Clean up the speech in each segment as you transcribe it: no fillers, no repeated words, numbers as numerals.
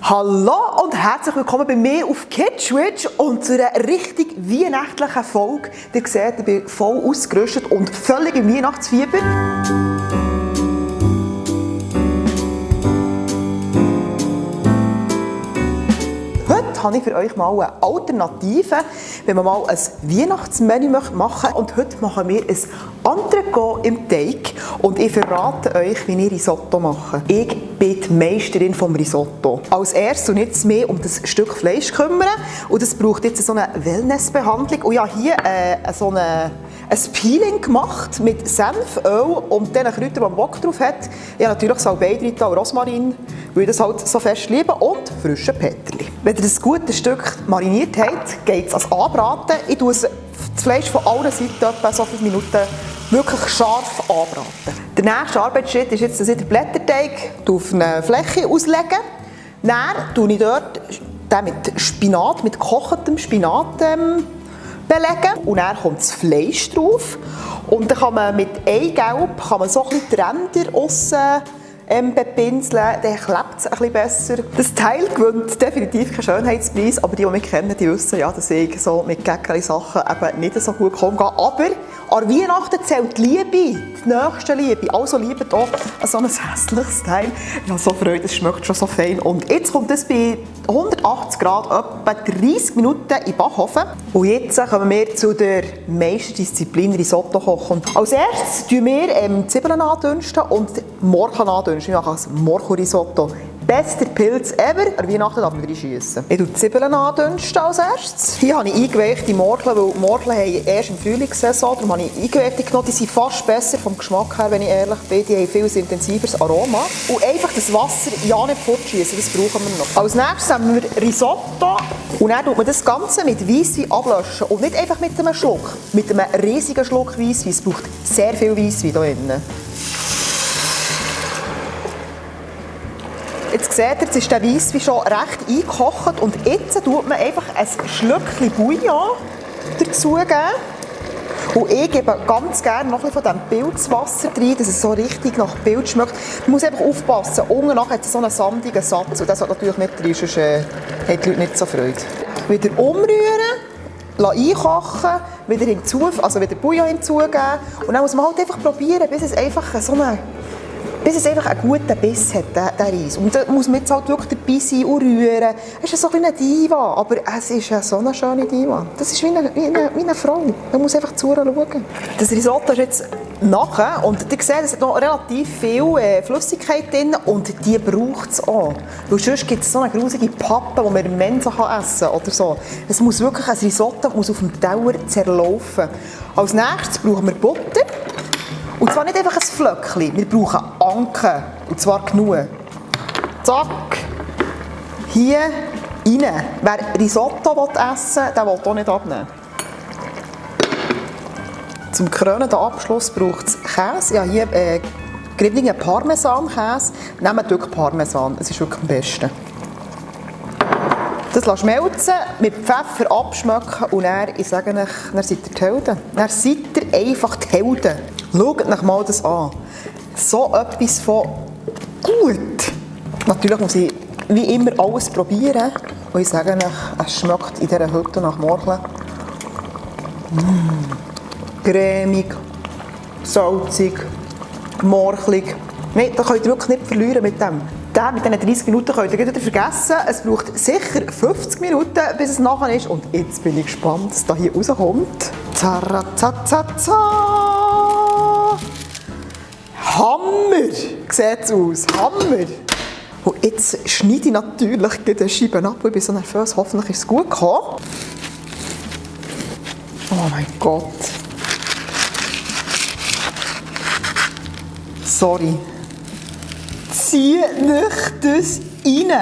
Hallo und herzlich willkommen bei mir auf Kitschwitch und zu einer richtig weihnachtlichen Folge. Ihr seht, ich bin voll ausgerüstet und völlig im Weihnachtsfieber. Heute habe ich für euch mal eine Alternative, wenn man mal ein Weihnachtsmenü machen möchte. Und heute machen wir ein Entrecôte im Teig und ich verrate euch, wie ich Risotto mache. Ich bin die Meisterin vom Risotto. Als erstes und jetzt mehr um das Stück Fleisch kümmern und das braucht jetzt so eine Wellnessbehandlung. Und ich habe hier ein Peeling gemacht mit Senf, Öl und den Kräutern, die man Bock drauf hat. Ich habe natürlich Salbei drin und Rosmarin, weil ich das halt so fest liebe, und frischen Peterli. Wenn ihr das gute Stück mariniert habt, geht es als Anbraten. Ich tue das Fleisch von allen Seiten etwa so 5 Minuten wirklich scharf anbraten. Der nächste Arbeitsschritt ist jetzt, dass ich den Blätterteig auf eine Fläche auslege. Dann tue ich dort den mit Spinat, mit gekochtem Spinat belegen. Und dann kommt das Fleisch drauf. Und dann kann man mit Eigelb so ein bisschen die Ränder aussen bepinseln, dann klebt es ein bisschen besser. Das Teil gewinnt definitiv keinen Schönheitspreis, aber die mich kennen, die wissen ja, dass ich so mit Gäckeli-Sachen eben nicht so gut umgehe. Aber an Weihnachten zählt die Liebe, die nächste Liebe. Also liebt auch so ein hässliches Teil. Ich habe so Freude, es schmeckt schon so fein. Und jetzt kommt es bei 180 Grad etwa 30 Minuten in den Backofen. Und jetzt kommen wir zu der Meisterdisziplin Risotto kochen. Als erstes dünsten wir Zwiebeln andünsten und Morcheln andünsten. Ich mache ein Morchelrisotto. Bester Pilz ever. An Weihnachten darf man reinschiessen. Ich dünste die Zwiebeln andünsten als erstes. Hier habe ich eingeweichte Morcheln, weil Morcheln haben erst im Frühlingssaison. Darum habe ich eingeweichte genommen. Die sind fast besser vom Geschmack her, wenn ich ehrlich bin. Die haben viel intensiveres Aroma. Und einfach das Wasser ja nicht fortschiessen, das brauchen wir noch. Als nächstes haben wir Risotto. Und dann tut man das Ganze mit Weisswein ablöschen. Und nicht einfach mit einem Schluck. Mit einem riesigen Schluck Weisswein. Es braucht sehr viel Weisswein hier drin. Jetzt seht ihr, jetzt ist der Weisswein schon recht eingekocht und jetzt tut man einfach ein Schlückchen Bouillon dazugeben. Und ich gebe ganz gerne noch ein bisschen von diesem Pilzwasser rein, dass es so richtig nach Pilz schmeckt. Man muss einfach aufpassen, unten hat es so einen sandigen Satz und das hat natürlich nicht drin, sonst haben die Leute nicht so Freude. Wieder umrühren, einkochen, wieder wieder Bouillon hinzugeben und dann muss man halt einfach probieren, bis es einfach einen guten Biss hat, der Reis. Und da muss man jetzt halt wirklich dabei sein und rühren. Es ist so ein eine Diva, aber es ist so eine schöne Diva. Das ist wie eine Frau. Man muss einfach zuschauen. Das Risotto ist jetzt nachher und ihr seht, es hat noch relativ viel Flüssigkeit drin und die braucht es auch. Weil sonst gibt es so eine grusige Pappe, die man im Mensa essen kann oder so. Es muss wirklich, ein Risotto muss auf dem Teller zerlaufen. Als nächstes brauchen wir Butter. Und zwar nicht einfach ein Flöckchen, wir brauchen Anken. Und zwar genug. Zack. Hier rein. Wer Risotto essen will, der will auch nicht abnehmen. Zum krönenden Abschluss braucht es Käse. Ich habe hier geriebenen Parmesan-Käse. Nehmt wirklich Parmesan, es ist wirklich am besten. Das schmelzen, mit Pfeffer abschmecken und dann, ich sage euch, dann seid ihr die Helden. Dann seid ihr einfach die Helden. Schaut euch mal das an. So etwas von gut. Natürlich muss ich wie immer alles probieren. Und ich sage euch, es schmeckt in dieser Hütte nach Morcheln. Cremig, salzig, morchelig. Nein, da könnt ihr wirklich nicht verlieren mit dem. Mit diesen 30 Minuten könnt ihr wieder vergessen. Es braucht sicher 50 Minuten, bis es nachher ist. Und jetzt bin ich gespannt, was da hier rauskommt. Hammer! Sieht es aus. Hammer! Und jetzt schneide ich natürlich die Scheiben ab. Ich bin so nervös. Hoffentlich ist es gut gekommen. Oh mein Gott. Sorry. Zieht nicht das rein.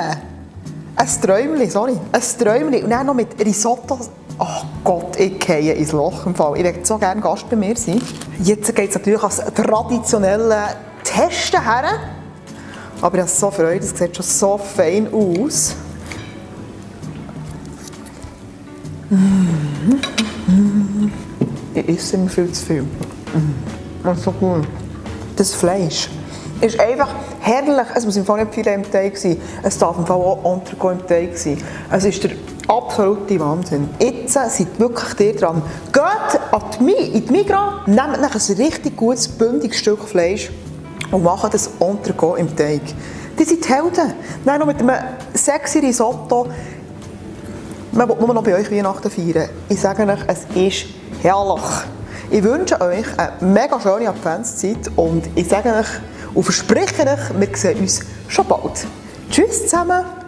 Ein Träumchen, sorry. Ein Träumchen. Und dann noch mit Risotto. Oh Gott, ich gehe ins Loch im Fall. Ich möchte so gerne Gast bei mir sein. Jetzt geht es natürlich als traditionelle Testen her. Aber ich habe so Freude, es sieht schon so fein aus. Ich esse immer viel zu viel. Das ist so gut. Das Fleisch Ist einfach herrlich. Es muss im Fall nicht Filet im Teig sein. Es darf im Fall auch Entrecôte im Teig sein. Es ist der absolute Wahnsinn. Jetzt seid wirklich ihr dran. Geht in die Migros, nehmt ein richtig gutes, bündiges Stück Fleisch und macht das Entrecôte im Teig. Die sind die Helden. Nein, noch mit einem sexy Risotto. Man will nur noch bei euch Weihnachten feiern. Ich sage euch, es ist herrlich. Ich wünsche euch eine mega schöne Adventszeit und ich sage euch und verspreche euch, wir sehen uns schon bald. Tschüss zusammen!